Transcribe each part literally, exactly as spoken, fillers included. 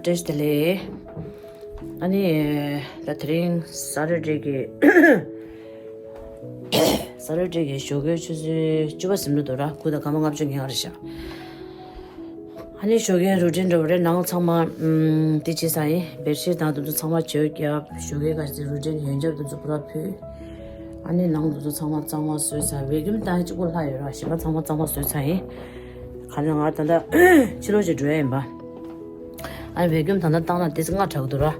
བཀྲ་ཤིས་བདེ་ལེགས། ཨ་ནི། ད་དེ་རིང་ས་ཊར་ཌེ་གི་ས་ཊར་ཌེ་གི་ཞོགས་ཀའི་ཆུ་ཚོད་བཅུ་པ་ཟིན་འགྲོ་འདུག་ར། ཁུ་དང་སྐར་མ་ལྔ་བཅུ་ཉལ་བ་རེད་ཤག་ཨ་ནི་ཞོགས་ཀའི་རུ་ཊིན་འདྲ་བོ་རེད། ནང་ཚང་མ་ཨམ། དེ་བྱས་ཚར་ཡིན། བེཌ་ཤིཊ་དང་དེ་ཚོ་ཚང་མ་བྱོས་རྒྱབ། ཞོགས་ཀའི་ག་ཚོད་རུ་ཊིན་ཡོན་ཆབ་དེ་ཚོ་པུ་ར་ཕུད། ཨ་ནི་ནང་དེ་ཚོ་ཚང་མ་གཙང་མ་བཟོས་ཚར། བེ་ཀུམ་བཏང་ཡ་གཅིག་པོ་ལྷག་ཡོད་ར། གཞན་པ་ཚང་མ་གཙང་མ་བཟོས་ཚར་ཡིན། ག་ནས་ང་ད་ལྟ་ཕྱི་ལོགས་ཅིག་འགྲོ་ཡ་ཡིན་པ། ཨ་ནི་བེ་ཀུམ་ད་ལྟ་བཏང་ན་དེ་ཚོ་སྔ་དྲགས་འདུག་ར།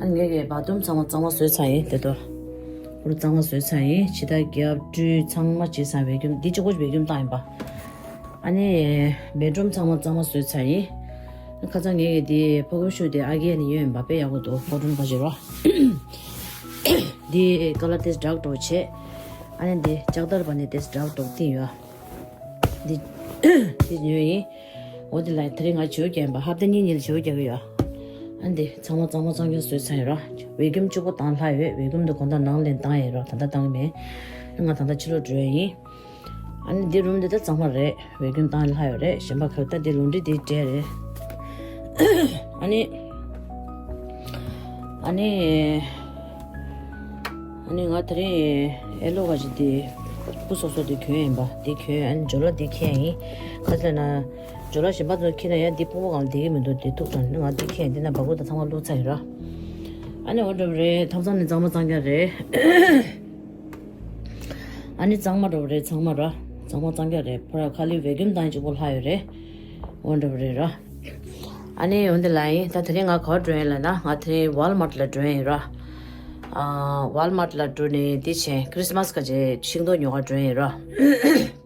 ཨ་ནི་ངས་ཀྱི་བཱ་ཐི་རུམ་ཚང་མ་གཙང་མ་བཟོས་ཚར་ཡིན། དེ་དོ། ཨུ་རུ་གཙང་མ་བཟོས་ཚར་ཡིན། ཕྱི་ཐག་རྒྱབ་བཀྲུས་ཚང་མ་བྱས་ཚར། བེ་ཀུམ་འདི་གཅིག་པོ་བེ་ཀུམ་བཏང་ཡིན་པ། ཨ་ནི་བེཌ་རུམ་ཚང་མ་གཙང་མ་བཟོས་ཚར་ཡིན། ཁ་སང་ངས་ཀྱི་དེ་ཕོ་ཀོ་ཤུ་དེ་ཨ་གི་ནས་ཡོད་ཡིན་པ། དཔེ་ཡག་པོ་འདུག་ཕོ་ཊོན་ཁ་ཤས་རོ། འདི་ཀ་ལར་ཏོག་ཙམ་ཌརཀ་འདྲ་བོ་བྱས། ཨ་ནི་འདི་ལྕགས་དར་བ་ནི་ཏོག་ཙམ་ཌརཀ་འདྲ་བོ་བཏིང་ཡོད། འདི་འདི་ཉོས་ཡིན། འོ་དེ་ལ་དེ་རིང་ང་བྱིའུ་རྒྱག་ཡིན་པ། ཧབ་ཏ་གཉིས་གཉིས་ལ་བྱིའུ་རྒྱག་གི་ཡོད། ཨ་འདི་ཚང་མ་གཙང་མ་གཙང་རྐྱང་བཟོས་ཚར་ཡོད་ར། བེ་ཀུམ་གཅིག་པོ་བཏང་ལྷག་ཡོད། བེ་ཀུམ་འདི་དགོང་དག་ནང་ལ་བཏང་ཡོད་ར། ད་ལྟ་བཏང་གི་མེད། ང་ད་ལྟ་ཕྱི་ལོགས་འགྲོ་ཡ་ཡིན། ཨ་ནི་འདི་རུམ་འདི་ད་གཙང་མ་རེད། བེ་ཀུམ་བཏང་ལྷག་ཡོད་རེད། གཞན་པ་ག་ད་འདི་ལོན་ཌི་རི་འདི་འདྲས་རེད། ཨ་ནི། ཨ་ནི། ཨ་ནི་ང་དེ་རིང་ཨེ་ལོ་ག་ཅིག་དེ་སྐུ་སོ་སོ་དེ་གྱོན་ཡིན་པ། དེ་གྱོན། ཨ་ནི་ཇོ་ལ་དེ་ཁྱེར་ཡིན། ག་ཚོད་ན་ཇོ་ལ་གཞན་པ་ཚོ་ཁྱེར་ན་ཡང་དེ་ཕུང་པོ་གང་བསྡད་ཀྱི་མི་འདུག་དེ་ཐུག་དྲན་ང་དེ་ཁྱེར་ཡིན། དེ་ན་བ་གུ་དང་ཚང་མ་བླུགས་ཚར་ཡིན་ར། ཨ་ནི་འོ་འདྲ་བ་རེད། ཐབ་ཚང་ནི་གཙང་མ་གཙང་རྐྱང་རེད། ཨ་ནི་གཙང་མ་འདྲ་བོ་རེད། ཚང་མ་ར། གཙང་མ་གཙང་རྐྱང་རེད། ཕོ་ར་ཁ་ལི་བེ་ཀུམ་བཏང་གཅིག་པོ་ལྷག་ཡོད་རེད། འོ་འདྲ་བོ་རེད་ར། ཨ་ནི་འོ་འདི་ལ་ཡིན། ད་དེ་རིང་ང་ག་པར་འགྲོ་ཡིན་ལབ་ན། ང་དེ་རིང་ཝལ་མཱར་ཊི་ལ་འགྲོ་ཡིན་ར། ཨ། ཝལ་མཱར་ཊི་ལ་འགྲོ་ནས་དེ་བྱས་ཁི་རི་སི་མ་སི་ག་ཅེ་ཤིང་ཏོག་ཉོ་ག་འགྲོ་ཡིན་ར།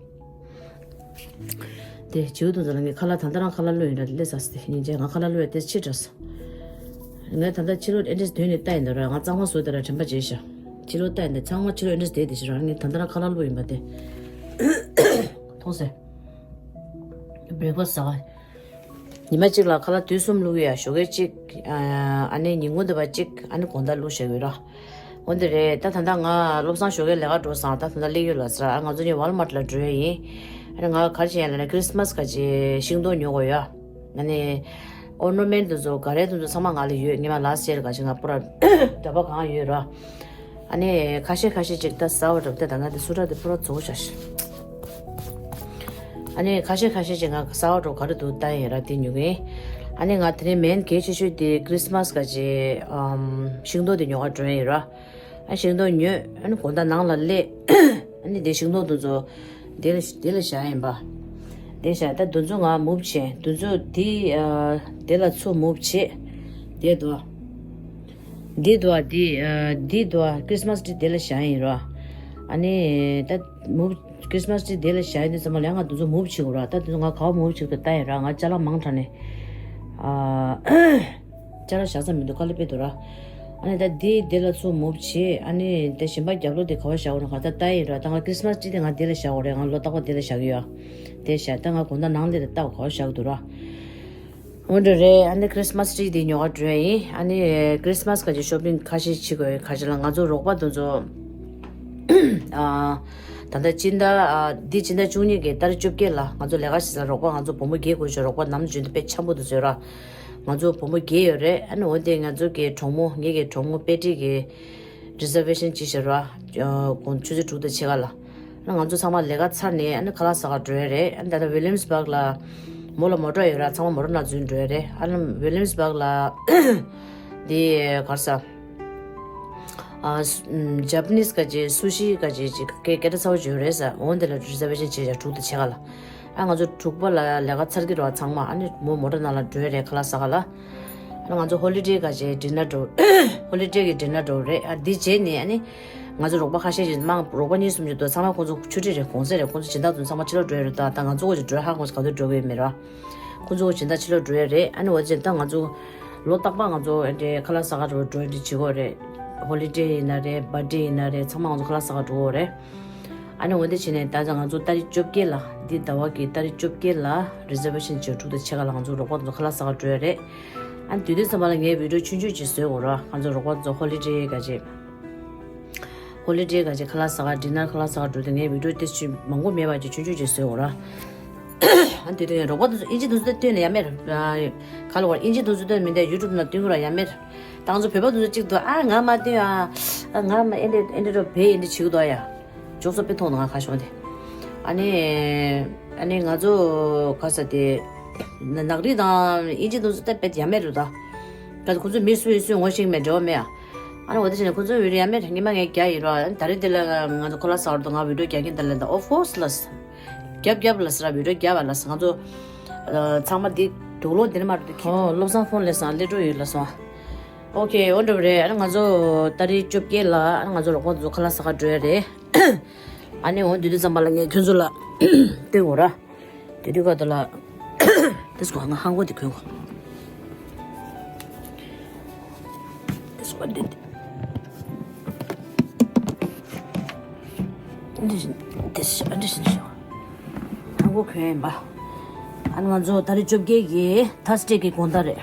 དེ་བྱིའུ་དུང་ཟེར་ལ་ངས་ཁ་ལག་ད་ལྟ་རང་ཁ་ལག་བླུགས་ཡིན་ར། སླེབས་ས་སི་ཉིན་བྱས་ང་ཁ་ལག་བླུགས་ཡ་དེ་ཕྱི་དྲགས་སོ། ངས་ད་ལྟ་ཕྱི་ལོགས་ཨེ་འདྲས་སྡོད་ནས་ལྟ་ཡིན་འདུག་ར། ང་གཙང་མ་བཟོས་དེ་ར་དྲན་པ་བརྗེད་ཤག་ཕྱི་ལོགས་ལྟ་ཡིན་འདུག་ཚང་མ་ཕྱི་ལོགས་ཨེ་འདྲས་བསྡད་དེ་ཤི་ར། ངས་ད་ལྟ་རང་ཁ་ལག་བླུགས་ཡིན་པ་དེ། མཐོང་སེ། བྷི་རེག་ཕ་སི་ཟ་ག་ཉི་མ་གཅིག་ལ་ཁ་ལག་དུས་གསུམ་བླུགས་ཡ། ཞོགས་ཀས་གཅིག་ཨ་ནི་ཉིན་གུང་དེ་བ་གཅིག་ཨ་ནི་དགོང་དག་བླུགས་བཞག་ཡོད་ར། འོ་འདི་རེད། ད་ད་ལྟ་ང་བློ་བཟང་ཞོགས་ཀས་ལས་ཀ་འགྲོ་སོང་། ད་ད་ལྟ་སླེབས་ཡོད་ལབ་ཟེར། ཨ་ང་ཚོ་གཉིས་ཝལ་མཱར་ཊི་ལ་འགྲོ་ཡ་ཡིན། ཨ་ནི་ང་ག་རེ་བྱེད་ཡ་ལབ་ན་ཁི་རི་སི་མ་སི་ག་ཅེ་ཤིང་ཏོག་ཉོ་དགོས་ཡ། ཨ་ནི་ཨོར་ན་མེན་ཊི་དེ་ཚོ་ག་རེ་དེ་ཚོ་ཚང་མ་ང་ལ་ཡོད། ངས་མ་ལ་སི་ཊི་ཡར་ག་ཅིག་ང་པུ་ར་འདྲ་པོ་གང་ཡོད་ར། ཨ་ནི་ཁ་ཤས་ཁ་ཤས་ཅིག་ད་ཟ་བ་འདྲ་པོ་དེ་ད་ང་དེ་སུ་ཊ་དེ་པུ་ར་རྫོགས་བཞག་ཤག་ཨ་ནི་ཁ་ཤས་ཁ་ཤས་ཅིག་ང་ཟ་བ་འདྲ་པོ་ག་རེ་འདུག་ལྟ་ཡིན་ར། དེ་ཉོ་གི་ཡིན། ཨ་ནི་ང་དེ་རིང་མེན་གལ་ཆེ་ཤོས་དེ་ཁི་རི་སི་མ་སི་ག་ཅེ་ཨམ་ཤིང་ཏོག་དེ་ཉོ་ག་འགྲོ་ཡིན་ར། ཨ་ཤིང་ཏོག་ཉོས། ཨ་ནི་དགོང་དག་ནང་ལ་སླེབས། ཨ་ནི་དེ་ཤིང་ཏོག་དེ་ཚོ་དེ་ལ་དེ་ལ་བཞག་ཡིན་པ། དེ་བཞག་ད་དེ་ཚོ་ང་མུབ་བྱས། དེ་ཚོ་དེ་ཨ་དེ་ལ་ཚུར་མུབ་བྱས། དེ་དོ། འདི་དོ་འདི་ཨ་འདི་དོ་ཁི་རི་སི་མ་སི་ཊི་དེ་ལ་བཞག་ཡིན་རོ། ཨ་ནི་ད་མུབ་ཁི་རི་སི་མ་སི་ཊི་དེ་ལ་བཞག་ཡིན་དུས་ཙམ་པ་ལ་ཡང་ང་དེ་ཚོ་མུབ་བྱེད་དགོས་ར། ད་དེ་ཚོ་ང་ག་པར་མུབ་བྱེད་དགོས་ལྟ་ཡིན་ར། ང་ཅ་ལག་མང་དྲགས་ནས་ཨ། ཅ་ལག་བཞག་ས་མི་འདུག་ཁ་ལག་དཔེ་འདུག་ར། ཨ་ནི་ད་འདི་འདི་ལ་ཚུར་མུབ་བྱེད། ཨ་ནི་དེ་གཞན་པ་རྒྱབ་ལོགས་དེ་ག་པར་བཞག་དགོས་ན་ག་ད་ལྟ་ཡིན་ར། ད་ང་ཁི་རི་སི་མ་སི་ཊི་དེ་ང་འདི་ལ་བཞག་དགོས་རེད། ང་ལོ་རྟག་པར་འདི་ལ་བཞག་གི་ཡོད། དེ་བཞག་ད་ང་དགོང་དག་ནང་འདི་ལ་ལྟ་བ་ག་པར་བཞག་གི་འདུག་ར། འོ་འདྲ་རེད། ཨ་ནི་ཁི་རི་སི་མ་སི་ཊི་དེ་ཉོ་ག་འགྲོ་ཡ་ཡིན། ཨ་ནི་ཁི་རི་སི་མ་སི་ག་ཅིག་ཤོ་པིང་ཁ་ཤས་བྱེད་དགོས་ཁ་ཤས་ལ། ང་ཚོ་རོགས་པ་དེ་ཚོ་ཨ་ད་ལྟ་སྤྱི་ཟླ་ཨ་འདི་སྤྱི་ཟླ་བཅུ་གཉིས་ཀྱི་ཏ་རིག་བཅོ་བརྒྱད་ལ་ང་ཚོ་ལས་ཀ་བྱེད་ས་རོགས་པ་ང་ཚོ་བུ་མོ་བརྒྱད་དགོས་བྱུང་། རོགས་པ་ནམ་རྒྱུན་དུ་དཔེ་འཆམ་པོ་དེ་ཚོ་ར། ང་ཚོ་བུ་མོ་བརྒྱད་ཡོད་རེད། ཨ་ནི་འོ་དེ་ང་ཚོ་གི་གྲོགས་མོ་ངེད་ཀྱི་གྲོགས་མོ་པེ་ཏི་གི་རི་ཛར་ཝེ་ཤན་བྱས་ཤག་ར། ཨ་དགོང་ཆུ་ཚོད་དྲུག་དང་ཕྱེད་ཀ་ལ། ཨ་ནི་ང་ཚོ་ཚང་མ་ལས་ཀ་ཚར་ནས་ཨ་ནི་ཁ་ལག་ཟ་ག་འགྲོ་ཡ་རེད། ཨ་ནི་ད་ལྟ་ཝི་ལི་ཡམ་སི་བྷག་ལ་མོ་ལ་མོ་ཊ་ཡོད་ར། ཚང་མ་མོ་ཊ་ནང་འཛུལ་འགྲོ་ཡ་རེད། ཨ་ནི་ཝི་ལི་ཡམ་སི་བྷག་ལ་དེ་ག་རེ་ཟ། ཨ་སུ་ཨམ་ཇ་པ་ནིས་ག་ཅིག་སུ་ཤི་ག་ཅིག་ཅིག་སྐད་སྐད་གྲགས་ཚ་པོ་ཅིག་ཡོད་རེད་ཟེར། འོ་དེ་ལ་རི་ཛར་ཝེ་ཤན་བྱས་བཞག་དྲུག་དང་ཕྱེད་ཀ་ལ། ཨ་ང་ཚོ་དྲུག་པ་ལ་ལས་ཀ་ཚར་གྱི་རེད་པ་ཚང་མ། ཨ་ནི་མོ་མོ་ཊ་ནང་ལ་འགྲོ་ཡ་རེད་ཁ་ལག་ཟ་ག་ལ། ཨ་ང་ཚོ་ཧོ་ལི་ཌེ་ག་ཅིག་ཌི་ནར་འགྲོ། ཧོ་ལི་ཌེ་གི་ཌི་ནར་འགྲོ་རེད། ཨ་འདི་རྗེས་ནས་ཨ་ནི་ང་ཚོ་རོགས་པ་ཁ་ཤས་ཅིག་མང་རོགས་པ་གཉིས་གསུམ་ཅིག་འདུག་ཚང་མ་ཁོང་ཚོ་ཆུ་ཊི་རེད། གུང་སེང་རེད། ཁོང་ཚོ་སྦྱིན་བདག་ཚོ་ཚང་མ་ཕྱི་ལོགས་འགྲོ་ཡ་རེད། ད་ད་ང་ཚོ་གོ་ཅིག་འགྲོ་ཧ་གོ་ཅིག་ག་དུས་འགྲོ་གི་ཡོད་མེད་ར། ཁོང་ཚོ་གོ་སྦྱིན་བདག་ཕྱི་ལོགས་འགྲོ་ཡ་རེད། ཨ་ནི་འོ་ཙམ་ད་ང་ཚོ་ལོ་རྟག་པར་ང་ཚོ་ཨ་འདྲའི་ཁ་ལག་ཟ་ག་འགྲོ་འགྲོ་ཡ་འདྲ་བྱེད་ཀྱི་ཡོད་རེད། ཧོ་ལི་ཌེ་ཡིན་ན་རེད། བར་ཌེ་ཡིན་ན་རེད། ཚང་མ་ང་ཚོ་ཁ་ལག་ཟ་ག་འགྲོ་གི་ཡོད་རེད། ཨ་ནི་འོ་འདི་བྱས་ནས་ད་ང་ཚོ་ཏ་རིག་བཅོ་བརྒྱད་ལ་འདི་ཟླ་བ་གི་ཏ་རིག་བཅོ་བརྒྱད་ལ་རི་ཛར་ཝེ་ཤན་བྱས་དྲུག་དང་ཕྱེད་ཀ་ལ་ང་ཚོ་རོགས་པ་ཚོ་ཁ་ལག་ཟ་ག་འགྲོ་ཡ་རེད། ཨ་ནི་དུས་དུས་ཙམ་པ་ལ་ངས་བི་ཌི་ཡོ་ཆུང་ཆུང་ཅིག་བཟོས་ཡོད་ར། ང་ཚོ་རོགས་པ་ཚོ་ཧོ་ལི་ཌེ་ག་ཅིག་ཧོ་ལི་ཌེ་ག་ཅིག་ཁ་ལག་ཟ་ག་ཌི་ནར་ཁ་ལག་ཟ་ག་འགྲོ་དུས་ངས་བི་ཌི་ཡོ་ཏོག་ཙམ་མང་པོ་མེད་པ་ཅིག་ཆུང་ཆུང་ཅིག་བཟོས་ཡོད་ར། ཨ་དེ་དུས་རོགས་པ་དེ་ཚོ་ཨིན་ཇི་དེ་ཚོ་སྟོན་ནས་ཡ་མེད་ར། ག་ལ་བར་ཨིན་ཇི་དེ་ཚོ་སྟོན་མི་འདས་ཡུ་ཊུབ་ནང་སྟོན་གི་ར་ཡ་མེད་ར། ད་ང་ཚོ་བོད་པ་དེ་ཚོ་གཅིག་ཏུ་ཨ་ང་མ་སྟོན་ཨ། ཨ་ང་མ་ཨེ་འདྲ་ཨེ་འདྲ་ར་བེ་ཨེ་འདྲ་བྱེད་གི་འདུག་ཨ་ཡ། ཅོག་ཙེ་དཔེ་མཐོང་ང་ཁ་ཤོང་དེ། ཨ་ནི། ཨ་ནི་ང་ཚོ་ག་ས་དེ། ནག་རིགས་དང་ཨིན་ཇི་དེ་ཚོ་ད་དཔེ་ཡ་མེད་རེད་ད། ག་ཁོ་ཚོ་མི་སུ་ཡིན་སུ་ངོ་ཤེས་མེད་འབྲེལ་བ་མེད་ཨ། ཨ་ནི་འོ་དེ་བྱས་ནས་ཁོ་ཚོ་བི་ཌིའོ་ཡ་མེད་རེད། ཉི་མ་ངས་རྒྱག་ཡིན་རོགས། ཨ་ནི་ད་རེས་དེ་ལ་ང་ཚོ་ཁོ་ལ་ཟ་བར་དུ་ང་བི་ཌིའོ་རྒྱག་གིན་ད་ལན་ད་ཨོ་ཕོ་སི་ལ། རྒྱབ་རྒྱབ་ལ་ཟེར་ར་བི་ཌིའོ་རྒྱབ་པ་ལ་ཟེར་ང་ཚོ། ཚང་མ་འདི་དུག་ལོག་འདི་ནས་མ་རེད་འདུག་ཁྱི། ཨོ་བློ་བཟང་ཕོན་ལས་སང་སླེབས་འགྲོ་ཡོད་ལ་སོང་། ཨོ་ཁེ་འོ་འགྲོ་རེད། ཨ་ནི་ང་ཚོ་ཏ་རིག་བཅོ་བརྒྱད་ལ་ཨ་ནི་ང་ཚོ་རོགས་པ་ཚོ་ཁ་ལག་ཟ་ག་འགྲོ་ཡ་རེད། ཨ་ནི་འོ་དེ་དུས་ཙམ་པ་ལ་ངས་ཁྱོད་ཚོ་ལ་སྟོན་དགོས་ར། དེ་དུས་ཁ་ད་ལ་དེ་སྐོར་ང་ཧང་གོ་དེ་གོན་གོ། དེ་སྐོར་དེ་དེ་དེ་དེ་ཨ་འདྲ་ཞིག་ཧང་གོ་གོན་ཡིན་པ། ཨ་ནི་ང་ཚོ་ཏ་རིག་བཅོ་བརྒྱད་ཀྱི་ཐར་སི་ཌེ་གི་དགོང་དག་རེད།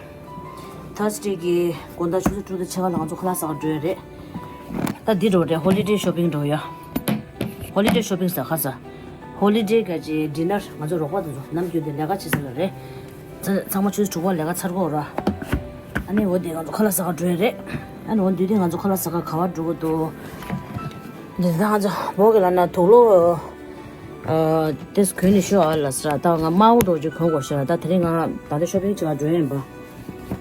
ཐར་སི་ཌེ་གི་དགོང་དག་ཆུ་ཚོད་དྲུག་དང་ཕྱེད་ཀ་ལ་ང་ཚོ་ཁ་ལག་ཟ་ག་འགྲོ་ཡ་རེད། ད་འདི་འགྲོ་རེད། ཧོ་ལི་ཌེ་ཤོ་པིང་འགྲོ་ཡ། ཧོ་ལི་ཌེ་ཤོ་པིང་ཟེར་ཁ་ཟ། ཧོ་ལི་ཌེ་ག་ཅེ་ཌི་ནར་ང་ཚོ་རོགས་པ་དེ་ཚོ་ནམ་རྒྱུན་དེ་ལས་ཀ་བྱེད་ས་ལ་རེད། ཚ་ཚང་མ་ཆུ་ཚོད་དྲུག་པ་ལས་ཀ་ཚར་གོ་ར། ཨ་ནི་འོ་དེ་ང་ཚོ་ཁ་ལག་ཟ་ག་འགྲོ་ཡ་རེད། ཨ་ནི་འོ་འདི་དེ་ང་ཚོ་ཁ་ལག་ཟ་ག་ག་བར་འགྲོ་གི་འདུག་འདི་ད་ང་ཚོ་བོ་གི་ལ་ན་དུག་ལོག་ཨ་དེ་གོན་ནས་ཤོག་ཨ་ལ་ཟེར། ད་ང་དམར་པོ་འདྲ་ཅིག་གོན་དགོས་ཤག་ད་དེ་རིང་ང་ད་ལྟ་ཤོ་པིང་བྱེད་ག་འགྲོ་ཡིན་པ།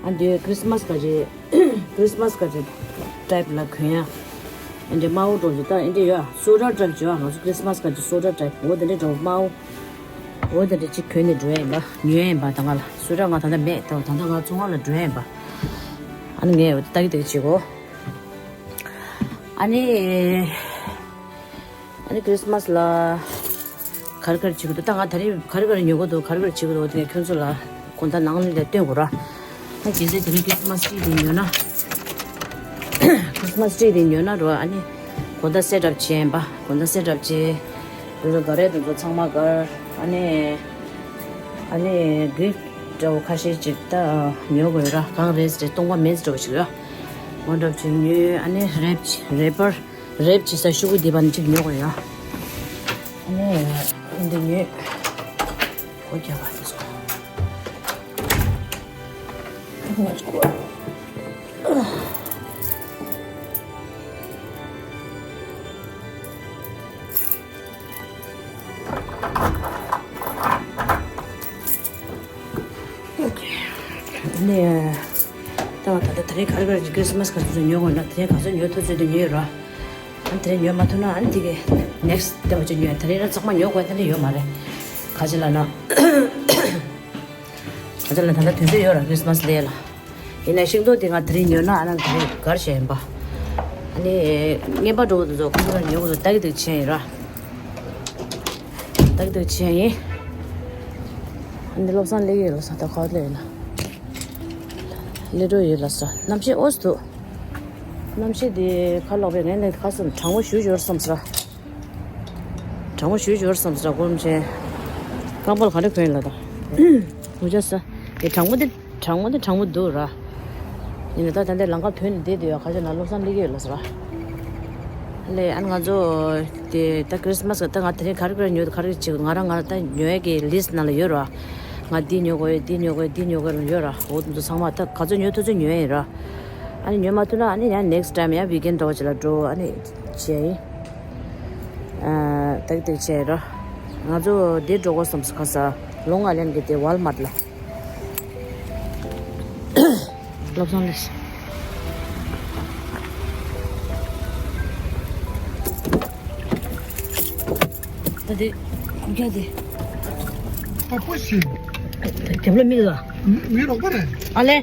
ཨ་འདི་ཁྲི་སི་མ་སི་ག་ཅེ་ཁྲི་སི་མ་སི་ག་ཅེ་ཊའིབ་ལ་གོན་ཡ། ཨ་འདི་དམར་པོ་འདྲ་ཅིག་ད་ཨ་འདི་ཡ་སུ་ཊར་ཊའིབ་བྱེད་ཨ། ང་ཚོ་ཁྲི་སི་མ་སི་ག་ཅེ་སུ་ཊར་ཊའིབ་འོ་དེ་འདྲ་འདྲ་པོ་དམར་པོ། འོ་དེ་འདྲ་ཅིག་གོན་ནས་འགྲོ་ཡ་ཡིན་པ། ཉོ་ཡ་ཡིན་པ། ད་ང་ལ་སུ་ཊར་ང་ད་ལྟ་མེད། ད་ད་ལྟ་ང་བཙོན་ཁང་ལ་འགྲོ་ཡ་ཡིན་པ། ཨ་ནི་ངས་འོ་དེ་ལྟ་གི་ལྟ་གི་བྱེད་གོ། ཨ་ནི། ཨ་ནི་ཁྲི་སི་མ་སི་ལ་ག་རེ་ག་རེ་བྱེད་དགོས་འདུག་ད་ང་ད་རེས་ག་རེ་ག་རེ་ཉོ་དགོས་འདུག་ག་རེ་ག་རེ་བྱེད་དགོས་འདུག་དེ་ཁྱོད་ཚོ་ལ་དགོང་དག་ནང་ལ་སྟོན་དགོས་ར། ད་གལ་སྲིད་དེ་རིང་ཁྲི་སི་མ་སི་ཊི་དེ་ཉོ་ན། ཁྲི་སི་མ་སི་ཊི་དེ་ཉོ་ན་རོ། ཨ་ནི་དགོང་དག་སེ་ཊི་ཨབ་བྱས་ཡིན་པ། དགོང་དག་སེ་ཊི་ཨབ་བྱས། དེ་ཚོ་ག་རེ་དེ་ཚོ་ཚང་མ་གར། ཨ་ནི་ཨ་ནི་གིཕ་ཊི་འདྲ་བོ་ཁ་ཤས་ཅིག་ད་ཉོ་དགོས་ར། གང་རེད་ཟེར་སྟོང་པ་མེད་འདྲ་བོ་ཅིག་ར། འོ་འདྲ་བོ་ཅིག་ཉོས། ཨ་ནི་རེབ་རེ་པར། རེབ་བྱེད་ས་ཤོག་གུ་འདི་པ་ནི་གཅིག་ཉོ་དགོས་ཡ། ཨ་ནི་འདི་ཉོས། སྒོ་རྒྱབ་པ་དེ་སོ། ཨ་ནི་ད་ད་ད་རེས་ག་རེ་ག་རེ་ཁྲི་སི་མ་སི་ག་ཚོད་ཉོ་དགོས་ན། དེ་རིང་ག་ཚོད་ཉོ་ཐུབ་ཚོད་དུ་ཉོས་ར། ཨ་དེ་རིང་ཉོས་མ་ཐུབ་ན་ཨ་ནི་དེ་གི་ནེག་སི་ཊི་དེ་བ་ཅིག་ཉོས། དེ་རིང་ར་ཚང་མ་ཉོ་དགོས་དེ་འདྲ་ཡོད་མ་རེད། ག་ཅི་ལ་ན། ག་ཅི་ལ་ད་ལྟ་དུས་ཚོད་ཡོད་ར་ཁྲི་སི་མ་སི་ལ་ཡ་ལ། ཡིན་ན་ཤིང་ཏོག་དེ་ང་དེ་རིང་ཉོས་ན་ཨ་ན་དེ་རིང་གར་བྱས་ཡིན་པ། ཨ་ནི་རྔན་པ་འགྲོ་གི་འདུག་ཚོ། ཁོང་ཚོ་ལ་ཉོ་གི་འདུག་ལྟ་གི་འདུག་བྱས་ཡིན་ར། ལྟ་གི་འདུག་བྱས་ཡིན། ཨ་ནི་བློ་བཟང་སླེབས་ཡོད་ལ་ས་ད་ག་པར་སླེབས་ཡོད་ན། སླེབས་འགྲོ་ཡོད་ལ་ས། གནམ་གཤིས་ཨོ་སི་འདུག་གནམ་གཤིས་དེ་ཁ་ལོག་པའི་ངན་ལས་ཁ་སང་གྲང་མོ་ཞུ་ཞོར་བསམ་ས། གྲང་མོ་ཞུ་ཞོར་བསམ་ས་སྒོར་མོ་ཆེ། རྐང་པ་ལ་ག་འདྲ་གོན་ཡོད་ལ་ད། འུ་ཅག་ས། དེ་གྲང་མོ་དེ་གྲང་མོ་དེ་གྲང་མོ་འདུག་ར། ཡིན་ན་ད་ད་ལྟའི་ལམ་ཁ་ཐོན་ནས་བསྡད་དེ་ཡོད། ཁ་ཤས་ན་བློ་བཟང་སླེབས་ཀྱི་ཡོད་ལ་ཟེར་བ། ལས་ཨ་ནི་ང་ཚོ་དེ་ད་ཁྲི་སི་མ་སི་ད་ང་དེ་རིང་ག་རེ་ག་རེ་ཉོ་ག་རེ་བྱེད་དགོས། ང་རང་ང་ད་ཉོ་ཡ་གི་ལིས་ནང་ལ་ཡོད་ར། ང་འདི་ཉོ་དགོས་ཡོད། འདི་ཉོ་དགོས་ཡོད། འདི་ཉོ་དགོས་ཡོད་ཡོད་ར། འོ་དེ་ཚོ་ཚང་མ་ད་ག་ཚོད་ཉོ་ཐུབ་ཚོད་ཉོ་ཡ་ཡིན་ར། ཨ་ནི་ཉོ་མ་ཐུབ་ན་ཨ་ནི་ཡང་ནེག་སི་ཊི་ཊའིམ་ཡང་ཝིག་ཨེན་ཌི་འདྲ་བོ་ཅིག་ལ་འགྲོ། ཨ་ནི་བྱས་ཡིན། ཨ་ཏག་ཏག་བྱས་རོ། ང་ཚོ་འདིར་འགྲོ་དགོས་བསམ་སོང་། ག་ས་ལོང་ཨའི་ལན་གྱི་དེ་ཝལ་མར་ལ། བློ་བཟང་ལགས། ད་དེ་ཁུག་ཀྱག་དེ། ཨ་ཕོ་ཞིག་རྒྱབ་ལ་མིག་ལ། མི་རོགས་པ་རེད། ཨ་ལེ།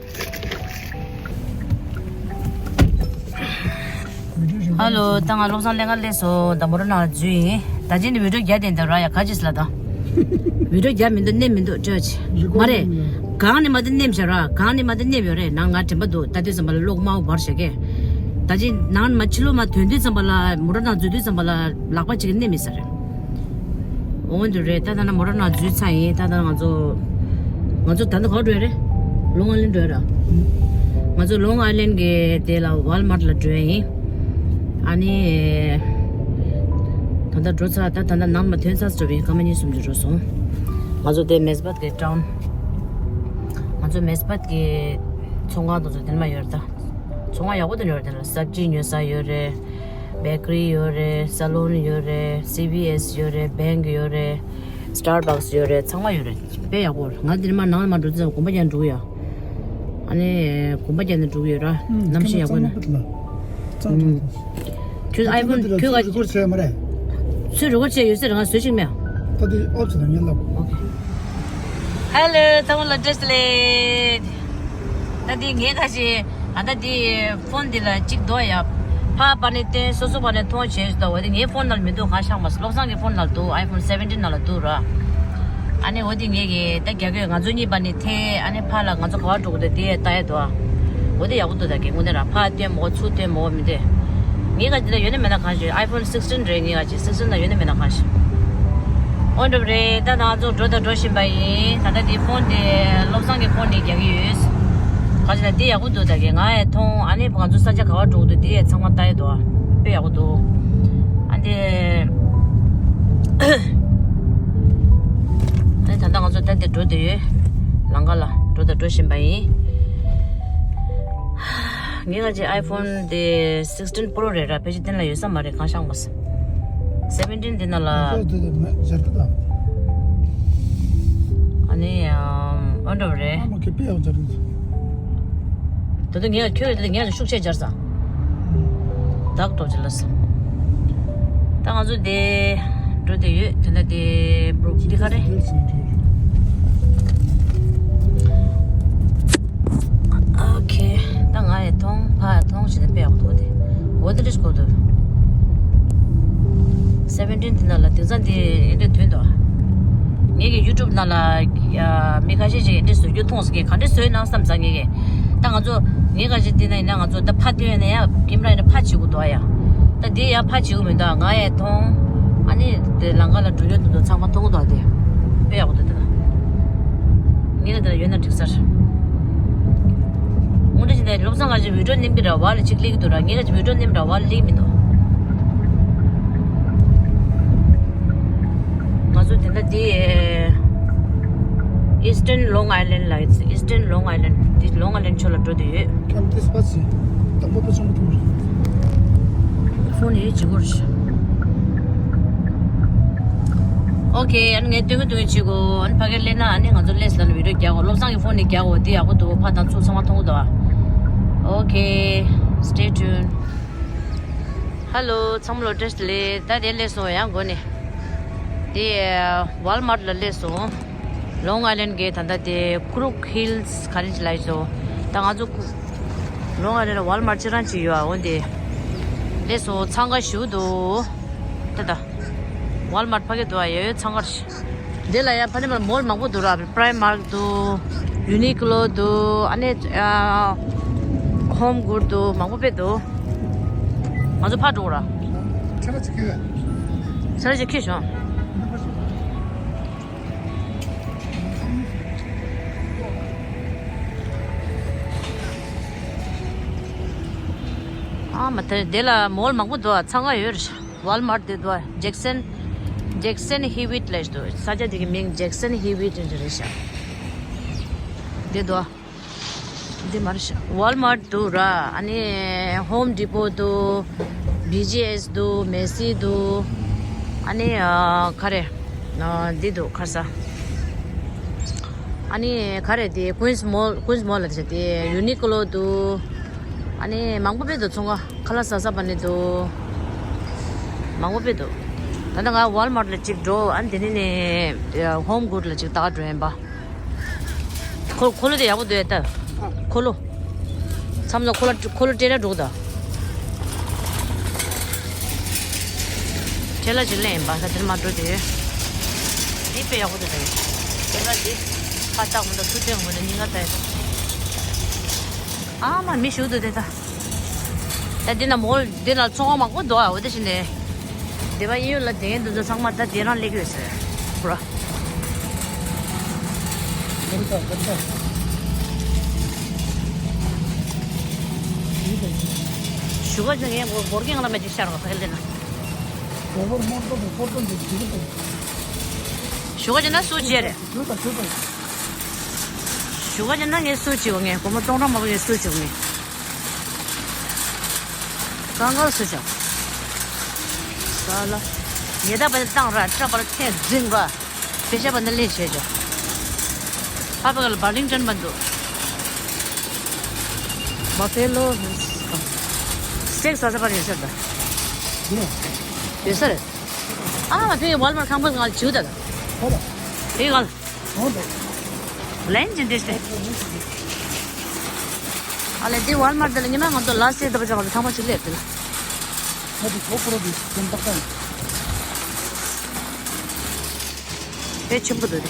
ཧ་ལོ། ད་ང་བློ་བཟང་ལྷན་ཁང་སླེབས་སོང་། ད་མོ་ཊ་ནང་འཛུལ་ཡིན། ད་ཅི་ནི་བི་ཌིའོ་རྒྱག་བསྡད་འདུག་ར། ཡ་ག་ཅི་ཟེར་ལ་ད། བི་ཌིའོ་རྒྱག་མི་འདུག་ནེམ་མི་འདུག་སྤྲོད་ཅི། མ་རེད། གང་ནས་མ་དེ་ནེམ་བཞག་ར། གང་ནས་མ་དེ་ནེམ་ཡོད་རེད། ནང་ང་དྲན་པ་འདུག་ད་དུས་ཙམ་པ་ལ་གློག་དམར་པོ་འབར་བཞག་གས། ད་ཅི་ནང་མ་ཕྱི་ལོགས་མ་ཐོན་དུས་ཙམ་པ་ལ། མོ་ཊ་ནང་འཛུལ་དུས་ཙམ་པ་ལ་ལག་པ་གཅིག་གིས་ནེམ་མི་ཟེར། འོ་འདུག་རེད། ད་ད་ན་མོ་ཊ་ནང་འཛུལ་ཚར་ཡིན། ད་ད་ང་ཚོ། ང་ཚོ་ད་ལྟ་ག་པར་འགྲོ་ཡ་རེད། ལོང་ཨའི་ལན་འགྲོ་ཡ་ར། ང་ཚོ་ལོང་ཨའི་ལན་གྱི་དེ་ལ་ཝལ་མར་ལ་འགྲོ་ཡ་ཡིན། ཨ་ནི། ད་ལྟ་འགྲོ་ཚར། ད་ད་ལྟ་ནང་མ་ཐོན་ཚར་འགྲོ་བ་ཡིན། སྐར་མ་གཉིས་གསུམ་ཅིག་འགྲོ་སོང་། ང་ཚོ་དེ་མེས་བྷད་ཀྱི་ཊའུན། ང་ཚོ་མེས་བྷད་ཀྱི་ཚོང་ཁང་དེ་ཚོ་དེ་ནས་མར་ཡོད་རེད་ད། ཚོང་ཁང་ཡག་པོ་དེ་ནས་ཡོད་རེད། དེ་ལ་སབ་ཇི་ཉོ་ས་ཡོད་རེད། བེ་ཀ་རི་ཡོད་རེད། སཱ་ལོན་ཡོད་རེད། སི་བི་ཨེས་ཡོད་རེད། བེང་ཡོད་རེད། སི་ཊར་བྷག་སི་ཡོད་རེད། ཚང་མ་ཡོད་རེད། དཔེ་ཡག་པོ་རེད། ང་དེ་ནས་མར་ནང་ལ་མར་འགྲོ་དུས་ཙམ་གོམ་པ་རྒྱག་འགྲོ་གི་ཡོད། ཨ་ནི་གོམ་པ་རྒྱག་ནས་འགྲོ་གི་ཡོད་ར། གནམ་གཤིས་ཡག་པོ་ན། ཁྱོད་ཨའི་ཕོན་ཁྱོད་ག་རེ་ཀོར་བྱས་མ་རེད། ཚུར་རེ་ཀོར་བྱས་ཡོད་ཟེར། ང་བཟོས་ཤིག་མེད། ད་དེ་ཨོབ་ཟེར་ན་ངས་ལབ། ཨོ་ཁེ། ཧེ་ལོ། ཚང་མ་ལ་བཀྲ་ཤིས་བདེ་ལེགས། ད་དེ་ངས་ཁ་ཤས་ཨ་ད་དེ་ཕོན་འདི་ལ་གཅིག་རྡོ་ཡ། ཕ་པ་ནས་བསྟན་སོ་སོ་པ་ནས་མཐོང་བྱས་ཞུ་ད། འོ་དེ་ངའི་ཕོན་ནང་ལ་མི་འདུག་གང་ཤག་མ་སོང་། བློ་བཟང་གི་ཕོན་ནང་ལ་འདུག་ཨའི་ཕོན་སེ་བེན་ཊིན་ནང་ལ་འདུག་ར། ཨ་ནི་འོ་དེ་ངས་ཀྱི་ད་རྒྱ་གོས་ང་ཚོ་གཉིས་པ་ནི་ཐེ། ཨ་ནི་ཕ་ལ་ང་ཚོ་ག་བ་འགྲོ་གི་འདུག་དེ་ལྟ་ཡ་འདུག་འོ་དེ་ཡག་པོ་འདུག་ད་གི་དངོས་གནས་ར། ཕ་སྟོན་མོ་ཚུར་སྟོན་མོ་མི་འདུག་ངས་ག་ཅི་ལ་ཡོད་ན་མེད་ན་གང་ཞིག་ཨའི་ཕོན་སིགས་ཊིན་རེད། ངས་ག་ཅི་སིགས་ཊིན་ལ་ཡོད་ན་མེད་ན་གང་ཞིག་འོ་འགྲོ་རེད། ད་ང་ཚོ་འགྲོ་ད་འགྲོ་བཞིན་པ་ཡིན། ད་ལྟ་དེ་ཕོན་དེ་བློ་བཟང་གི་ཕོན་ནས་རྒྱག་གི་ཡོད། ག་ཅི་ལ་དེ་ཡག་པོ་འདུག་ད་གི་ང་ཡ་མཐོང་། ཨ་ནི་ང་ཚོ་ས་ཆ་ག་བ་འགྲོ་གི་འདུག་དེ་ཡ་ཚང་མ་ལྟ་ཡ་འདུག་དཔེ་ཡག་པོ་འདུག་ཨ་འདི། ཨ་ནི་ད་ལྟ་ང་ཚོ་ད་འདིར་འགྲོ་བསྡད་ཡོད། ལམ་ཁ་ལ་འགྲོ་དང་འགྲོ་བཞིན་པ་ཡིན། ངས་ང་ཅི་ཨའི་ཕོན་དེ་སིགས་ཊིན་པོ་རོ་རེད་ར། ཕལ་ཆེར་དེ་ལ་ཡོད་ས་མ་རེད། གང་ཤག་མ་སོང་། སེ་བེན་ཊིན་དེ་ན་ལ། ཨ་ཁོ་དེ་དེ་མེད་ཟེར་གི་ད། ཨ་ནི་ཨ་འདྲ་བ་རེད། ཨ་མ་ཁེ་པེ་ཡག་ཟེར་གི། ད་དུང་ངས་ཁྱོད་ལ་ངས་ལ་ཤུགས་ཆེ་སྦྱར་ས། བདག་འགྲོ་ཅི་ལ་ས། ད་ང་ཚོ་དེ་འགྲོ་དེ་ཡོད། དེ་ན་དེ་འདི་ག་རེད། ཨོ་ཁེ། ད་ང་ཡི་མཐོང་ཕ་ཡི་མཐོང་ཞེས་དཔེ་ཡག་པོ་འདུག་དེ་འོ་དེ་རེ་ཞིག་གོ་འདུག་སེ་བེན་ཊིན་དེ་ན་ལ་དེང་སང་དེ་ཨེ་འདྲ་དོན་དུ། ངེད་ཀྱི་ཡུ་ཊུབ་ནང་ལ་ཡ་མི་ཁ་ཤས་ཤིག་ཨེ་འདྲ་བཟོ་རྒྱུ་མཐོང་སོང་། ག་འདྲ་བཟོས་ན་བསམ་ཙང་ངེད་ཀྱི། ད་ང་ཚོ་ངེད་ཁ་ཤས་དེ་ན་ཡིན་ན་ང་ཚོ་ད་ཕ་ཐོན་ན་ཡ་ཀེམ་ར་ཡིན་ན་ཕ་བྱེད་དགོས་འདུག་ཨ་ཡ། ད་དེ་ཡ་ཕ་བྱེད་དགོས་མི་འདུག་ང་ཡ་མཐོང་། ཨ་ནི་དེ་ལམ་ཁ་ལ་འགྲོ་རྒྱུ་དེ་ཚོ་ཚང་མ་མཐོང་གི་འདུག་དེ་དཔེ་ཡག་པོ་འདུག་དེ་ན། ངེད་ལ་དེ་ལ་ཡོད་ན་འགྲིག་ས་རེད། དངོས་འབྲེལ་བྱས་ནས་བློ་བཟང་ཁ་ཅིག་བི་ཌིའོ་ནེམ་གི་ར་བ་ལ་གཅིག་སླེབས་ཀྱི་འདུག་ར། ངེད་ཁ་ཅིག་བི་ཌིའོ་ནེམ་ར་བ་ལ་སླེབས་མི་འདུག་ང་ཚོ་དེ་འདྲ་འདི་ཨིས་ཊརན་ལོང་ཨའི་ལན་ལ། ཨིས་ཊརན་ལོང་ཨའི་ལན། འདི་ལོང་ཨའི་ལན་ཕྱོགས་ལ་འགྲོ་བསྡད་ཡོད། ཕོན་ཡོད་ཅི་གོ་རེད། ཨོ་ཁེ། ཨ་ནི་ངས་སྟོན་གི་སྟོན་གི་བྱེད་གོ་ཨ་ནི་ཕ་གིར་སླེབས་ན་ཨ་ནི་ང་ཚོ་སླེབས་ཟིན་ན་བི་ཌིའོ་རྒྱག་གོ་བློ་བཟང་གི་ཕོན་ནས་རྒྱག་གོ་འདི་ཡག་པོ་འདུག་ཕ་དང་ཚུར་ཚང་མ་མཐོང་གི་འདུག་ཨོ་ཁེ། Stay tuned. Hello. ཚང་མ་ལ་བཀྲ་ཤིས་བདེ་ལེགས། ད་དེ་སླེབས་སོང་ཡང་སྒོ་ནས། དེ་ཝལ་མར་ཊི་ལ་སླེབས་སོང་། ལོང་ཨའི་ལན་གྱི་ད་ལྟ་དེ་ཀུ་རུག་ཧིལ་ལི་སི་ག་རེ་ཅིག་ལབ་ཀྱི་འདུག་ད་ང་ཚོ་ལོང་ཨའི་ལན་ལ་ཝལ་མར་ཊི་ཅི་རང་ཅིག་ཡོད་ཨ། འོ་དེ་སླེབས་སོང་། འཚང་ཁ་ཞེ་པོ་འདུག་ད་ད་ཝལ་མར་ཊི་ཕ་གི་འདུག་ཨ། ཡོད་ཡོད་འཚང་ཁ་ཞེ། འདི་ལ་ཡང་ཕ་ནི་མ་མོལ་མང་པོ་འདུག་ར། པྲའི་མར་ཀི་འདུག་ཡུ་ནི་ཀི་ལོ་འདུག་ཨ་ནི་ཨ་ཧོམ་གྷུཌ་འདུག་མང་པོ་དཔེ་འདུག་ང་ཚོ་ཕར་འགྲོ་ར། ཁྱེད་རང་ཅིག་ཁྱེར། ཁྱེད་རང་ཅིག་ཁྱེར་བྱུང་། ཨ་མ་དེ་འདི་ལ་མོལ་མང་པོ་འདུག་ཨ། འཚང་ཁ་ཡོད་རེད་ཤག་ཝལ་མར་ཊི་དེ་འདུག་ཨ། ཇེག་སན། ཇེག་སན་ཧི་ཝིད་ལབ་འདུག་ས་ཆ་དེ་གི་མིང་ཇེག་སན་ཧི་ཝིད་རེད་ཤག་འདི་འདུག་ཨ། འདི་མ་རེད་ཤག་ཝལ་མར་ཊི་འདུག་ར། ཨ་ནི་ཧོམ་ཌི་པོ་འདུག་བི་ཇི་ཨེས་འདུག་མེ་སི་འདུག་ཨ་ནི་ཨ་ག་རེ། ཨ་འདི་འདུག་ཁ་ས། ཨ་ནི་ག་རེ་དེ་ཀུན་སི་མོལ། ཀུན་སི་མོལ་ལ་དེ་དེ་ཡུ་ནི་ཀི་ལོ་འདུག་ཨ་ནི་མང་པོ་དཔེ་འདུག་ཚོང་ཁང་ཁ་ལག་ཟ་ས་པ་ནི་འདུག་མང་པོ་དཔེ་འདུག་ད་ལྟ་ང་ཝལ་མར་ཊི་ལ་གཅིག་འགྲོ། ཨ་ནི་དེ་ནས་ནས་ཧོམ་གྷུཌ་ལ་གཅིག་ད་ག་འགྲོ་ཡིན་པ། འཁོར་འཁོར་ལོ་དེ་ཡག་པོ་འདུག་ཨེ་ད། འཁོར་ལོ། མཚམས་མཚམས་འཁོར་ལོ་འཁོར་ལོ་སྤྲད་ན་འགྲོ་གི་ད། ཁྲེ་ལ་ཅིག་ལེན་ཡིན་པ་ད་དེར་མ་འགྲོ་དེ། འདི་དཔེ་ཡག་པོ་འདུག་ད་ཡིན། ཁྲེ་ལ་འདི་ཁ་བཏགས་མི་འདུག་ཚུར་སྟོན་མི་འདུག་སྙིང་ག་ད་ཡིན། ཨ་མ་མི་ཞུགས་འདུག་དེ་ད། ད་འདི་ན་མོལ་འདི་ན་ཚོང་ཁང་མང་པོ་འདུག་ཨ། འོ་དེ་བཞིན་དེ། སྡེ་པ་གཡས་གཡོན་ལ་དེ་འདུ་ཚོ་ཚང་མ་ད་དེ་རང་སླེབས་ཡོད་ཟེར་བུ་ར། ཞུ་ག་ཅིག་ངས་འགོར་འགོར་གྱི་ང་ལ་མེད་ཅིག་ཤར་བ་ཕ་གི་ལེ་ན། ཞུ་ག་ཅིག་ངས་འགོར་འགོར་གྱི་ང་ལ་མེད་ཅིག་ཤར་བ་ཕ་གི་ལེ་ན། ཞོགས་ཀ་བྱས་ན་སུ་བྱེད་རེད། ཞོགས་ཀ་བྱས་ན་ངས་སུ་བྱེད་དགོས། ངས་སྒོར་མོ་སྟོང་ཕྲག་མང་པོ་ངས་སུ་བྱེད་དགོས། ངས་གང་ག་སུ་བྱེད། ས་ལ། ཉེ་ད་པ་བཏང་ར་ཁྲ་པར་ཐེན་འཛིན་པ། ཤེས་བྱ་བ་ནི་ལེན་བྱེད་ཆོག་ཕ་བ་ལ་བར་ལིང་ཏན་པ་འདུག་བ་ཕེ་ལོ། སི་ཊེག་ཟ་ས་པར་ཡོད་ས་རེད། ཡོད་ས་རེད། ཨ་མ་ཕེ་ཝལ་མར་ཁང་པ་ང་ལ་བྱིའུ་ད་ད། ཕེ་ང་ལ། ལན་ཅིན་དེ་སྟེ། ཨ་ལེ་དེ་ཝལ་མར་དེ་ལ་ཉི་མ་ང་ཚོ་ལ་སེ་ད་པ་ཅག་ལ་ཐང་པ་ཅིག་སླེབས་དེ་ལ། ང་ཚོ་གོ་པོ་རོ་དེ་སེམས་ཐག་ད། དཔེ་ཆེན་པོ་འདུག་དེ།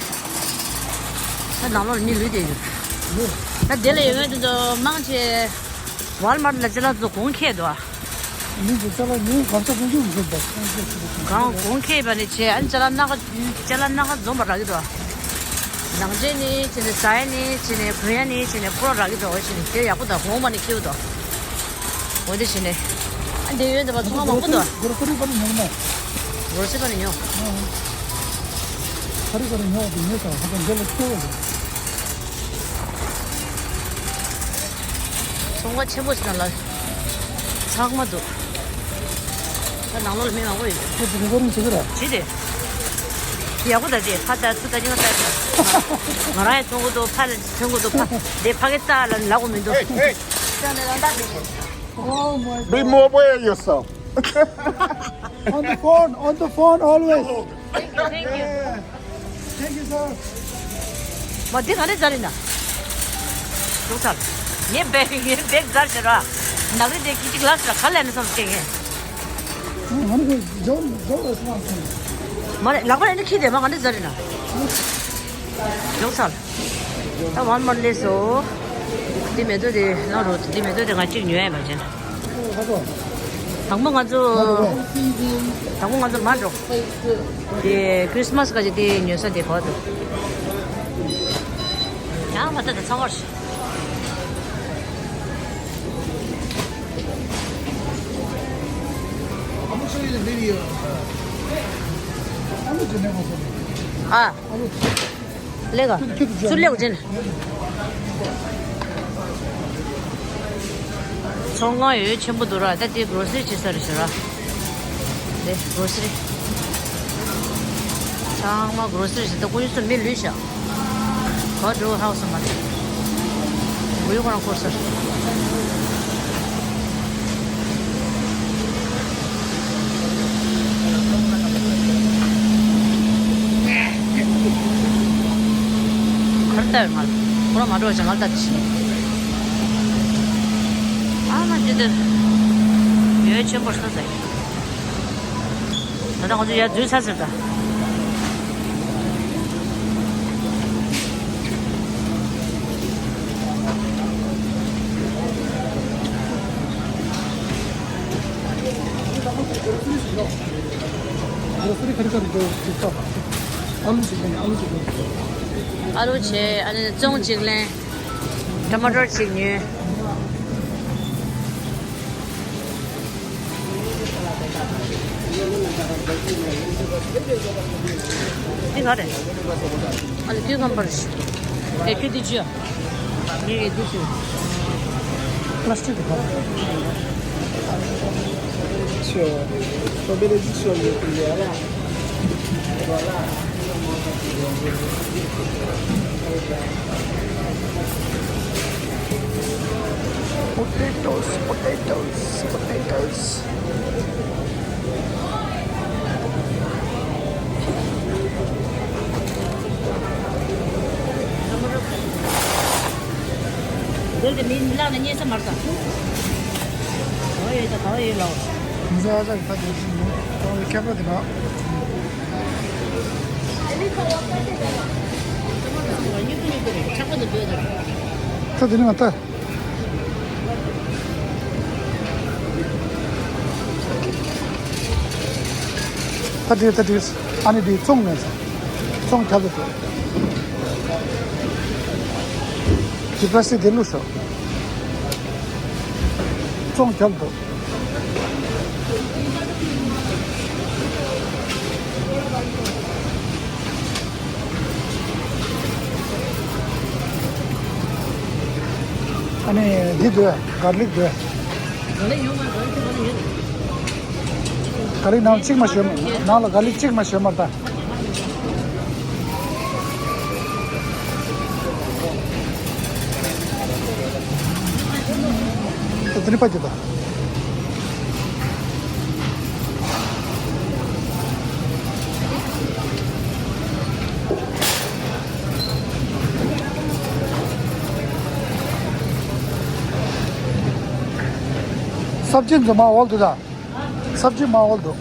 ད་ནང་ལོགས་ལ་མི་ལུས་བསྡད་ཡོད། ད་དེ་ལ་ཡོད་མཁན་དེ་ཚོ་མང་ཆེ་ཝལ་མར་ལ་ཅ་ལག་ཚོ་གོང་ཁེལ་འདུག་ཨ། མི་ཚོ་ཅ་ལག་ཉོས་གང་ས་གང་འཇུག་མི་ཐུབ་པ། གང་གོང་ཁེལ་བ་ནི་ཆེ་ཨ་ནི་ཅ་ལག་སྣ་ཁ་ཅ་ལག་སྣ་ཁ་འཛོམས་པ་རག་གི་འདུག་ཨ། ནང་ཆེན་ནི་ཆེ་ནི་ཟ་ཡ་ནི་ཆེ་ནི་གོན་ཡ་ནི་ཆེ་ནི་ཁོ་རང་རག་གི་འདུག་ཨ། ཆེ་ནི་དེ་ཡག་པོ་དང་གོང་མ་ནི་ཁེལ་འདུག་འོ་དེ་བྱས་ནས། ཨ་འདི་ཡོད་འདི་པ་ཚོང་པ་མང་པོ་འདུག་སྒོར་སི་རི་པར་ཉོ་ན། སྒོར་སི་པར་ཉོ། ཨ། ཁ་རི་ཁ་རི་ཉོ་བ་དེ་ཉོས་ཙང་ཧ་ཅང་འདི་ལ་སྐྱོ་བ་རེད། ཚོང་པ་ཆེན་པོ་ཞིག་ལ་ཚང་མ་འདུག་ད་ནང་ལོགས་ལ་མི་མང་པོ་ཡོད། ཁྱོད་ཚོ་རི་པར་རིང་བྱེད་ཀྱི་རེད། བྱེད་དེ། ཡག་པོ་ད་དེ་ཕ་ད་ཚུ་ད་ཉོ་ད་ང་རང་ཡང་ཐོན་གོ་འདུག་ཕ་ལ་ཐོན་གོ་འདུག་ཕ་དེ་ཕ་གི་རྩ་ལ་ལབ་གོ་མི་འདུག Hey, hey. Oh my Be God. More aware of yourself. On the phone, on the phone always. Thank you, thank you. Yeah. Thank you, sir. མ་འདི་ག་ནས་ཛར་ཡིན་ན། ལོག་ཚར། ངས་བེག་ངས་བེག་ཛར་བྱེད་ར། ནག་རི་དེ་ཀི་ཅིག་ལ་ཟེར་ག་ལས་ནས་སོང་སྐྱེ་ངས། ང་ནི་ཇོ་ཇོ་ལ་སོང་སོང་། མ་རེད་ལག་པ་ལ་ནི་ཁྱི་དེ་མ་ག་ནས་ཛར་ཡིན་ན། ལོག་ཚར། ད་ཝལ་མར་སླེབས་སོང་། འདི་མེ་ཏོག་དེ་ནང་རུ་འདི་མེ་ཏོག་དེ་ང་གཅིག་ཉོ་ཡ་མ་བྱེད། དང་པོ་ང་ཚོ། དང་པོ་ང་ཚོ་མར་འགྲོ། དེ་ཁྲིས་མས་སྐབས་ཀྱི་དེ་ཉོ་ས་དེ་བར་དུ། ཡང་མ་ལྟ་དང་ཚང་བར། ཨ། ལེགས། ཚུར་ལེགས་ཅན། ཚོང་ཁང་ཡོད་ཆེན་པོ་འདུག་ར། ད་དེ་གྲོ་སི་རི་བྱེད་ས་རེད་ཤག་ར། དེ་གྲོ་སི་རི། ཚང་མ་གྲོ་སི་རི་བྱེད་ད་ཀུན་སུ་མི་ལུས་ཤག་ག་འགྲོ་ཧའོ་སི་མ་རེད། ཝི་ཁོ་རང་ཁོ་སར། གར་ལྟ་བའི་ངལ་ཁོ་རང་མ་འགྲོ་བ་ཞིག་ངལ་ལྟ་དེ་ཤི། ཨ་མ་དེ་དེ་ཡོད་ཆེན་པོ་སོ་ཟེར། ད་ལྟ་ང་ཚོ་ཡར་འཛུལ་ཚར་ཟེར་ད། ཨ་ལུ་བྱས། ཨ་ནི་བཙོང་གཅིག་ལེན། ཊ་མ་ཊར་གཅིག་ཉོས། འདི་ག་རེད། ཨ་ལེ་ཀིའུ་ཀམ་བར། ཨེ་ཀི་དི་ཅི་ཡ། ངས་ཨེ་ཀི་ཅི། Plastic de. Benediction, benediction de prière. Voilà. Potatoes, potatoes, potatoes. འདིར་དེ་མི་མི་ལག་ནས་རྙེད་ས་མ་རེད་ད། ག་བ་ཡོད་ད་ག་བ་ཡོད་ལགས། མི་ཚེ་ཨ་ཅག་གི་ད་དེ་ཅི་ཡིན་ཏང་གི་ཁྱད་པར་དེ་ན། ད་དེ་ནི་ང་ད། ད་དེ་ད་དེ་ཨ་ནི་དེ་བཙོང་ནས་བཙོང་རྒྱབ་ཏུ་འགྲོ། དེ་པ་སེ་དེ་ལུས་སོ། བཙོང་རྒྱབ་ཏུ། ཨ་ནི་འདི་འདོད། གར་ལིག་འདོད། གར་ལིག་ཡོད་མ་རེད། གར་ལིག་དེ་ནང་ལ་ཡོད། ནང་ལ་གར་ལིག་གཅིག་མ་ཞོན་མ་རེད་ད། དེ་ནི་ཕ་གི་ད། སབ་ཇི་འཛོམས་མ་འོལ་དུ་ད། སབ་ཇི་མ་འོལ་དུ།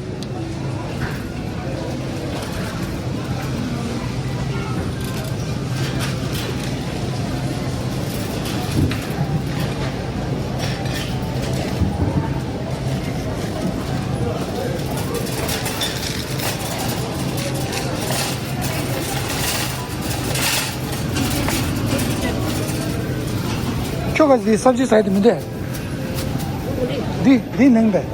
ཁྱོད་ག་ཟི་སབ་ཇི་ཟ་ཡི་དེ་མི་འདུག་འདི་འདི་ནང་པས།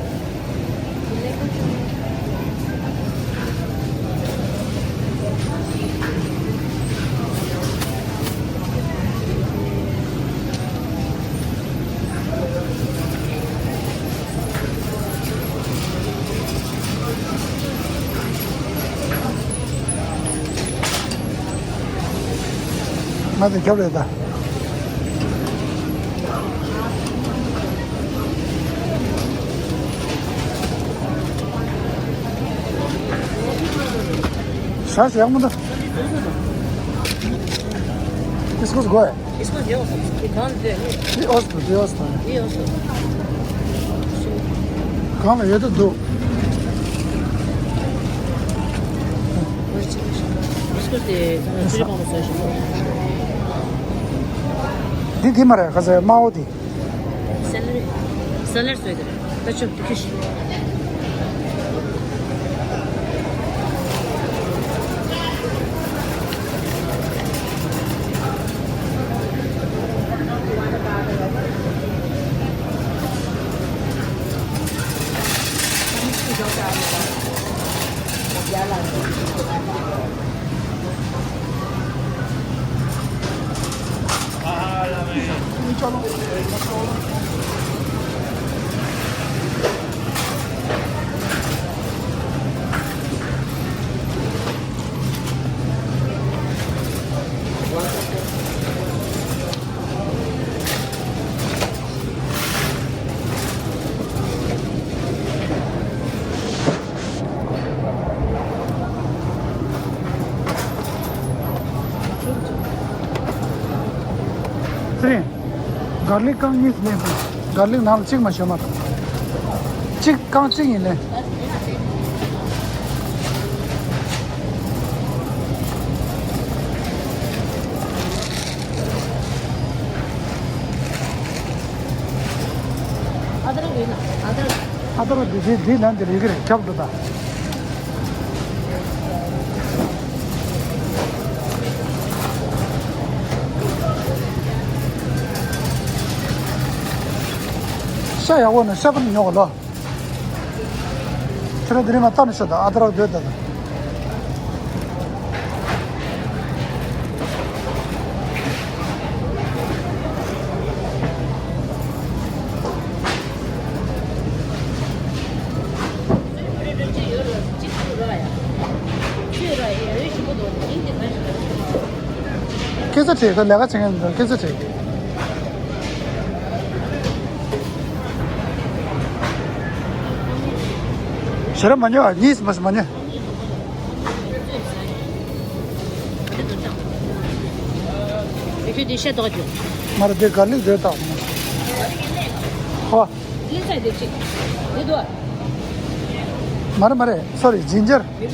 ང་ཚོ་རྒྱབ་རེད་ད། ཟ་ཟ་ཡག་མོ་འདུག This was good. This was yours. It can't do it. It was good. It was fine. It was good. གང་ལ་ཡོད་དུ་འདུག This was the འདི་འདི་མ་རེད། ག་ཟེ་དམར་པོ་འདི། སེ་ལེར་སེ་ལེར་བཟོས་ཏེ་རེད། ད་ཆོག་ཏུ་ཁྱི་ཤི། ཚེ་རིང་། གར་ལིག་རྐང་གཉིས་ལེན། གར་ལིག་ནང་ལ་གཅིག་མ་ཞོན་མ་ཐུབ། གཅིག་རྐང་གཅིག་ཡིན་ལེན། ཨ་ད་ར་འདི་འདི་ལན་འདི་རེད་གི་རེད། ཁྱབ་འགྲོ་ད། ཤ་ཡག་པོ་ནི་ཤ་པ་ཉོ་གི་ལོ། ཁྱེད་རང་དེ་རིང་མ་ལྟ་ནི་ཤོད་ད། ཨ་ད་ར་སྡོད་ད་ད། སྐད་ཆ་དྲིས། ཁོ་ལས་ཀ་བྱེད་མཁན་འདུག་སྐད་ཆ་དྲིས། ཞེ་དྲག་མ་ཉོ་ཨ། གཉིས་མ་མ་ཉོ། མ་རེད་དེ་གར་ལིག་རེད་ད། ཧོ། མ་རེད་མ་རེད། སོ་རི། ཇིན་ཇར། ཇིན་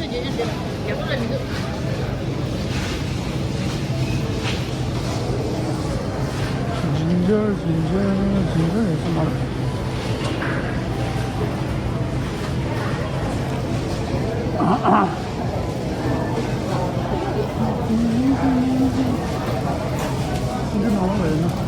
ཇར་ཇིན་ཇར་ཇིན་ཇར་ཇིན་ཇར་ཡོད་ས་མ་རེད། འདི་ནང་ལ་ཡོད་ན།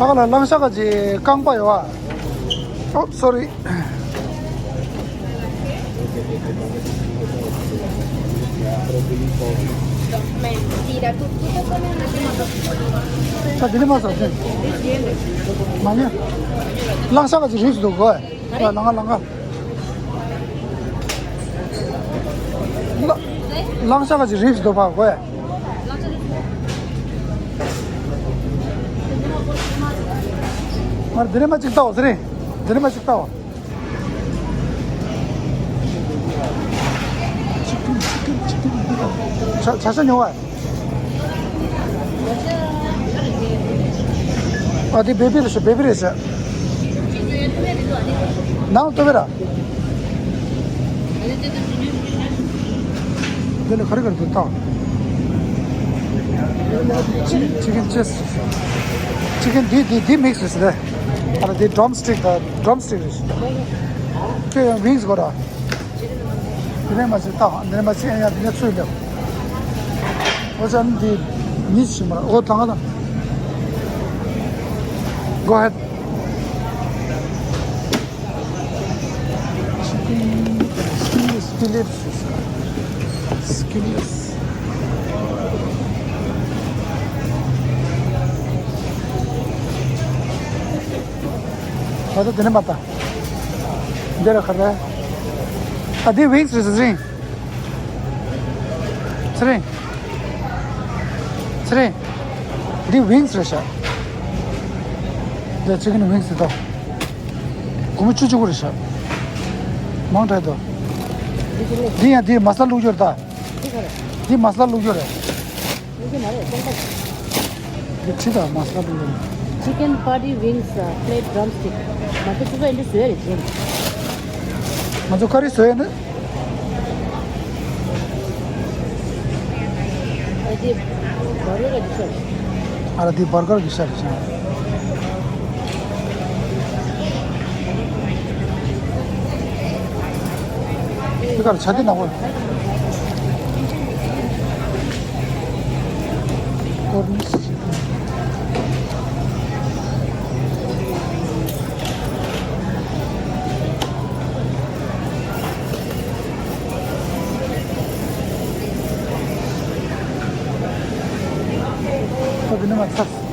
ཕ་ག་ལ་གླང་ཤ་ག་ཅིག་རྐང་པ་ཡོད་ཨ། Oh, sorry. ད་དེ་ནི་མ་ཟ་ཟིན། མ་ཉེ། གླང་ཤ་ག་ཅིག་རིགས་སུ་འདུག་གོ། ལ་ལང་ང་ལང་ང་། ལ་གླང་ཤ་ག་ཅིག་རིགས་སུ་འདུག་པ་གོ། མར་དེ་ནི་མ་ཅིག་ལྟའོ་ཟེར་རེད། དེ་ནི་མ་ཅིག་ལྟའོ། ཆ་ཆ་ཤ་ཉོ་བ། ཨ་དེ་བེ་བི་རེད་ཤག་བེ་བི་རེད་ཤག་ནང་ལྟོས་པས་ར། འདི་ལ་ག་རེ་ག་རེ་འདུག་ལྟ། ཅི་ཅི་ཀན་ཅེ་སི་ཅི་ཀན་འདི་འདི་འདི་མིག་སི་རེད་ཟེར། ཨ་ར་འདི་ཌམ་སི་ཊིག་དང་ཌམ་སི་ཊིག་རེད་ཤག་ཁྱོད་ཡང་ཝིང་སི་དགོས་ར། དེ་ནས་མ་ཚད་ལྟ། དེ་ནས་མ་ཚད་ཡང་དེ་ནས་ཚོས་ལེབ། ཨོ་ཙམ་འདི་མི་ཞིག་མ་ར། ཨོ་དང་ག་དང་། Go ahead. Chicken, skinless, skinless, skinless. ཨོ་ད་དེ་ནས་མ་ལྟ། འདི་ལ་ག་རེ། ཨ་འདི་ཝིང་སི་རེད་ཟེར་རིང་། ཚེ་རིང་། ཚེ་རིང་། འདི་ཝིང་སི་རེད་ཤག་འདི་ཅི་ཀན་ཝིང་སི་རེད་དོ། སྒོར་མོ་བཅུ་གཅིག་པོ་རེད་ཤག་མང་དྲགས་དོ། འདི་ཡང་འདི་མ་ས་ལ་བླུགས་རྒྱུ་རེད་ད། འདི་མ་ས་ལ་བླུགས་རྒྱུ་རེད། འདི་མ་རེད་སྟོང་པ། འདི་ཁྲི་དང་མ་ས་ལ་བླུགས་རྒྱུ་རེད། Chicken patty wings, uh, plate drumstick. མ་ཐུབ་ཚུགས་ཨེ་འདྲ་བཟོས་རེད་ཅིང་། ང་ཚོ་ཀ་རི་བཟོས་ཡོད་ནི། ཨ་ཅེ། བར་ག་གི་ཤར། ཨ་ར་དེ་བར་ག་གི་ཤར་ཅིང་། དེ་གར་ཆ་དེ་ནག་པོ། ཀོར་ནིས། ཁོ་དེ་ནས་མ་ཚར།